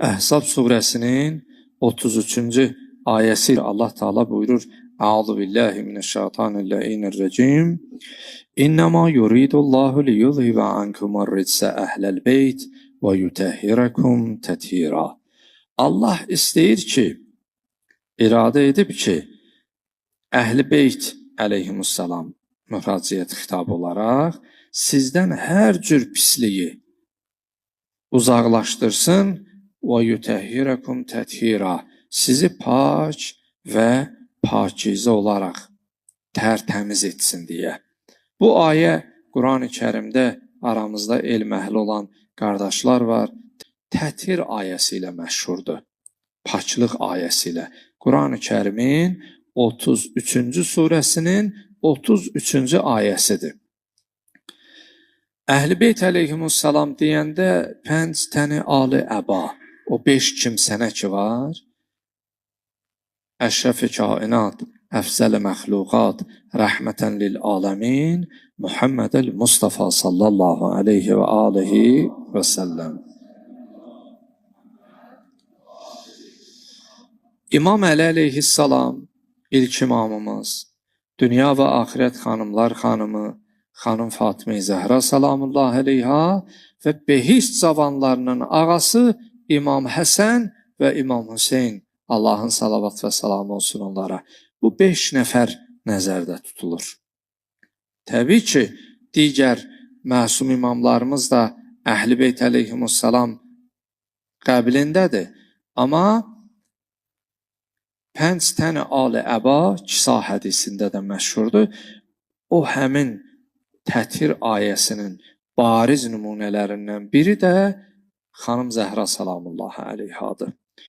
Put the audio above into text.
Əhzab surəsinin 33-cü ayəsi Allah Teala buyurur: Əuzu billahi mineşşeytanirracim. İnnemâ yuridullahu liyuzhibe ankumur-rijse ehlel beyt və yutahhirakum tethira. Allah istəyir ki, iradə edib ki, Əhl-i Beyt əleyhimussalam müraciət xitab olaraq sizdən hər cür pisliyi uzaqlaşdırsın və yutəhhirakum təthira, sizi pak və pakizə olaraq tərtəmiz etsin deyə. Bu ayə Qurani Kərimdə aramızda elm əhli olan qardaşlar var. Təthir ayəsi ilə məşhurdur. Paklıq ayəsi ilə. Qurani Kərimin 33-cü surəsinin 33-cü ayəsidir. Əhl-i Beyt əleyhimussalam deyəndə pənc təni ali əba, o 5 kimsənə ki var, əşrəf-i kainat, əfzəl-i məxluqat, rəhmətən lil aləmin, Muhammed-el Mustafa sallallahu aleyhi və alihi və səlləm. İmam Əli əleyhissalam, ilk imamımız, dünya və axirət xanımlar xanımı, xanım Fatime Zəhra salamullah əleyha və behişt cavanlarının ağası İmam Həsən və İmam Hüseyn, Allahın salavat və salamı olsun onlara. Bu 5 nəfər nəzərdə tutulur. Təbii ki, digər məsum imamlarımız da Əhl-i Beyt əleyhimussalam qəbilindədir. Amma pənc təni ali əba Kisa hədisində də məşhurdur. O həmin Təthir ayəsinin bariz nümunələrindən biri də xanım Zəhra salamullah əleyhadır.